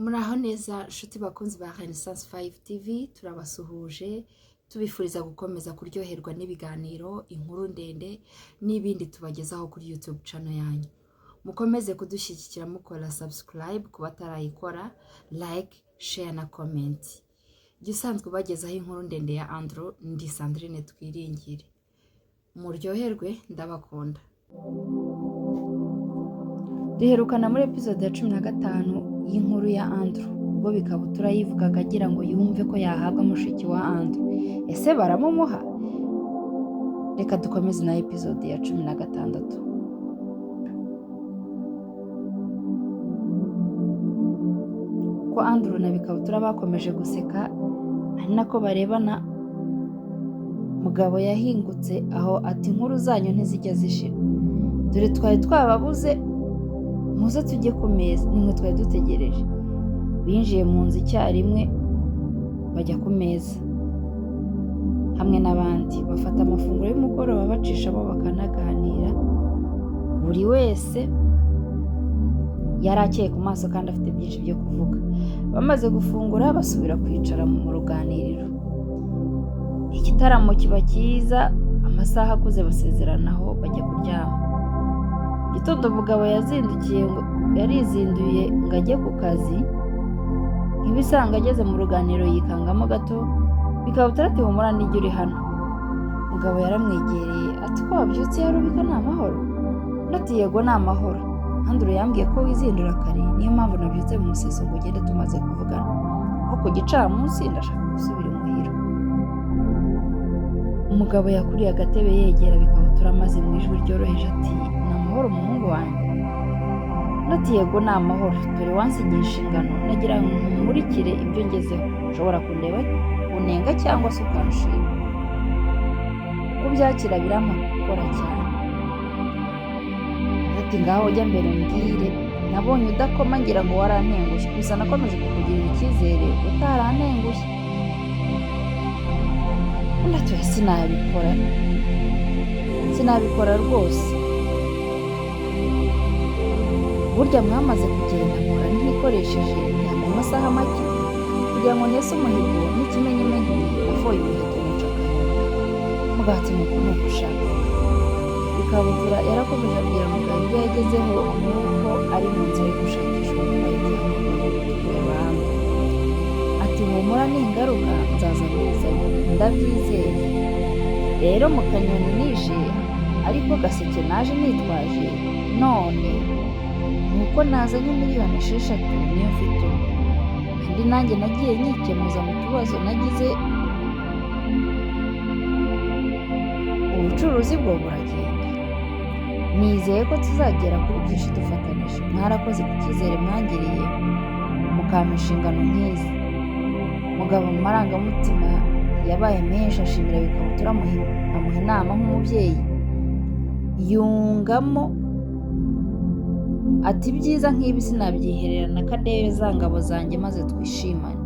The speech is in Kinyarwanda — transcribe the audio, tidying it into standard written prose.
Muraho neza nshuti bakunzi ba Renaissance 5 TV, turabasuhuje tubifuriza gukomeza kuryoherwa n'ibiganiro, inkuru ndende n'ibindi tubagezaho kuri YouTube channel yanyu. Mukomeze kudushyigikira mukora subscribe ku batarayikora, like, share na comment. Jya usanzwe ubagezaho inkuru ndende ya Andrew, ndi Sandrine Twiringire. Muryoherwe, ndabakunda. Duherukana muri episode ya 15 y'inkuru ya Andrew, ubwo Bikabutura yivugaga agira ngo yumve ko yahabwa mushiki wa Andrew. Ese baramumuha? Reka dukomeze na episode ya 16. Uko Andrew na Bikabutura bakomeje guseka ari nako barebana, Mugabo yahingutse aho ati inkuru zanyu ntizijya zishira, dore twari twababuze, muze tujye ku meza, nimwe twari dutegereje. Binjiye mu nzu icyarimwe bajya ku meza hamwe n'abandi, bafata amafunguro y'umugoroba bacishamo bakanaganira. Buri wese yari akeye ku maso kandi afite byinshi byo kuvuga. Bamaze gufungura basubira kwicara mu ruganiriro. Igitaramo kiba cyiza, amasaha akuze basezeranaho bajya kuryama. Mu gitondo Mugabo yazindukiye ngo yarizinduye ngo ajye ku kazi, nk'ibisanga ageze mu ruganiriro yikangamo gato, Bikabutura ati humura nijya uri hano. Mugabo yaramwegereye ati ko wabyutse yarubika ni amahoro? Undi ati yego ni amahoro. Andrew yambwiye ko wizindura kare, niyo mpamvu nabyutse mu museso ngo ugende tumaze kuvugana. Kuko ku gicamunsi ndashaka gusubira imuhira. Umugabo yakuriye agatebe yegera Bikabutura maze mu ijwi ryoroheje ati ni amahoro umuhungu wanjye? Undi ati yego ni amahoro, dore wansigiye inshingano nagira ngo nkumurikire ibyo ngezeho, ushobora kundeba kunenga cyangwa se ukanshima. Uko ubyakira birampa gukora cyane. Undi ati ngaho ujya mbere umbwire, nabonye udakoma ngira ngo warantengushye, gusa nakomeje kukugirira icyizere utarantengushye. Undi ati oya sinabikora, sinabikora rwose. Burya mwamaze kugenda mpora ntikoresheje ndyama amasaha make kugira ngo nese umuhigo n'ikimenyimenyi nafoye umuheto nica akanyoni. Mugati nuko ni ugushaka. Bikabutura yarakomeje abwira Mugabo ibyo yagezeho nuko ari mu nzira yo gushakisha uwatwaye ibyangombwa by'imitungo y'abahanga. Ati humura ningaruka nzaza mbizanye ndabyizeye. Rero mu kanyoni nishe ariko gaseke naje nitwaje, none nuko nazanye 6 miliyoni niyo mfite ubu. Andi nanjye nagiye nyikemuza mu tubazo nagize, ubucuruzi bwo buragenda. Nizeye ko tuzagera kuri byinshi dufatanije. Mwarakoze ku cyizere mwangiriye mukampa inshingano nk'izi. Mugabo mu marangamutima yabaye menshi ashimira Bikabutura amuha inama nk'umubyeyi, yungamo ati ibyiza nk'ibi sinabyihererana kadebe za ngabo zanjye maze twishimane.